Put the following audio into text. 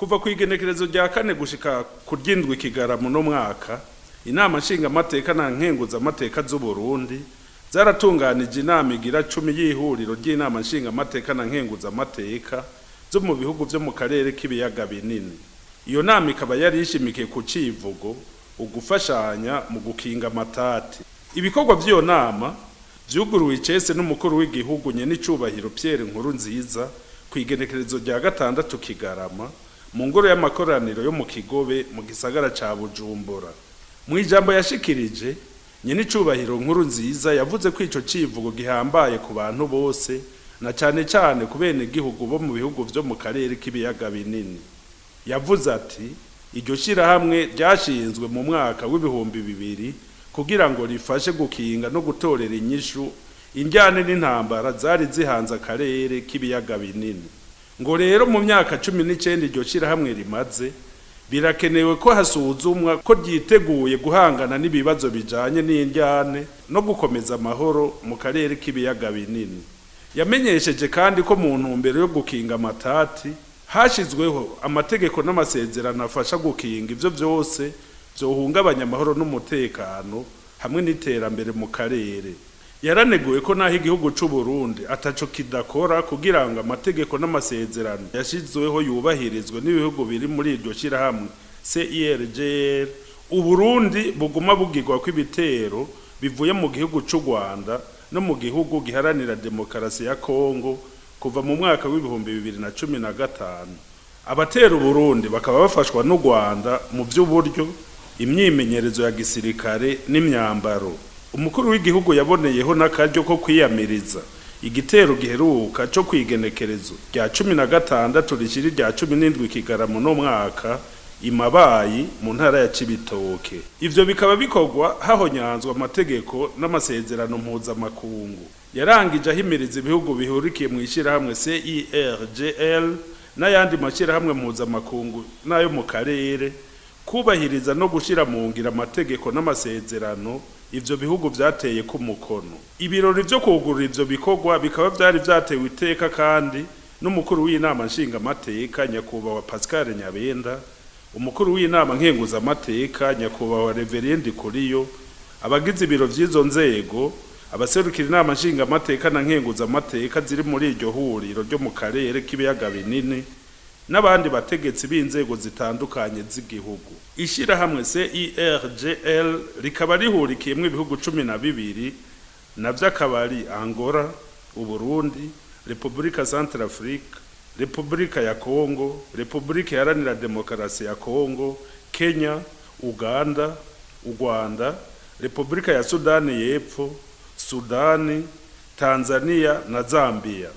Kuva ku igenekerezo rya 4 gushika ku ry'indwi Kigarama no mwaka, Inama Nshingamateka na Nkenguzamateka z'u Burundi zaratunganije inama igira 10 y'ihuriro ry'inama nshingamateka na nkenguzamateka zo mu bihugu vyo mu karere k'Ibiyaga Binini. Iyo nama ikaba yari ishimikiye ku civugo "Ugufashanya mu gukinga amatati". Ibikorwa vy'iyo nama vyuguruwe icese n'umukuru w'igihugu, nyenicubahiro Pierre Nkurunziza, ku igenekerezo rya 6 Kigarama mu ngoro y'amakoraniro yo mu Kigobe mu gisagara ca Bujumbura. Mu ijambo yashikirije, nyenicubahiro Nkurunziza yavuze ko ico civugo gihambaye ku bantu bose, na cane cane ku benegihugu bo mu bihugu vyo mu karere k'Ibiyaga Binini. Yavuze ati: "Iryo shirahamwe ryashinzwe mu mwaka w'2000 kugira ngo rifashe gukinga no gutorera inyishu injyane n'intambara zari zihanze akarere k'Ibiyaga Binini." Ngo rero mu myaka 19 iryo shirahamwe rimaze, birakenewe ko hasuzumwa ko ryiteguye guhangana n'ibibazo bijanye n'injyane no gukomeza amahoro mu karere k'Ibiyaga Binini. Yamenyesheje kandi ko mu ntumbero yo gukinga amatati hashizweho amategeko n'amasezerano afasha gukinga ivyo vyose vyohungabanya amahoro n'umutekano hamwe n'iterambere mu karere. Yaraneguye ko naho igihugu c'u Burundi ataco kidakora kugira ngo amategeko n'amasezerano yashizweho yubahirizwe n'ibihugu biri muri iryo shirahamwe CIRGL, Uburundi buguma bugirwa ko ibitero bivuye mu gihugu c'u Rwanda no mu gihugu giharanira demokarasi ya Kongo kuva mu mwaka w'2015. Abatera Uburundi bakaba bafashwa n'u Rwanda mu vy'uburyo, imyimenyerezo ya gisirikare n'imyambaro. Umukuru w'igihugu yaboneyeho n'akaryo ko kwiyamiriza igitero giheruka co kwigenekerezo rya 16 rishira rya 17 Kigarama no mwaka imabayi mu ntara ya Cibitoke. Ivyo bikaba bikorwa hahonyanzwa amategeko n'amasezerano mpuzamakungu. Yarangije ahimiriza ibihugu bihurikiye mu ishirahamwe CIRGL n'ayandi mashyirahamwe mpuzamakungu n'ayo mu karere kubahiriza no gushira mu ngiro amategeko n'amasezerano ivyo bihugu vyateye ku mukono. Ibirori vyo kugurura ivyo bikorwa bikaba vyari vyatewe iteka kandi n'umukuru w'Inama Nshingamateka, nyakubahwa Pascal Nyabenda, umukuru w'Inama Nkenguzamateka, nyakubahwa Révérien Ndikuriyo, abagize ibiro vy'izo nzego, abaserukira Inama Nshingamateka na Nkenguzamateka ziri muri iryo huriro ryo mu karere k'Ibiyaga Binini n'abandi bategetsi b'inzego zitandukanye z'igihugu. Ishirahamwe CIRGL rikaba rihurikiyemwo ibihugu 12, navyo akaba ari Angola, Uburundi, Repubulika Centrafrique, Repubulika ya Congo, Repubulika Iharanira Demokarasi ya Congo, Kenya, Uganda, u Rwanda, Repubulika ya Sudani y'Epfo, Sudani, Tanzania na Zambia.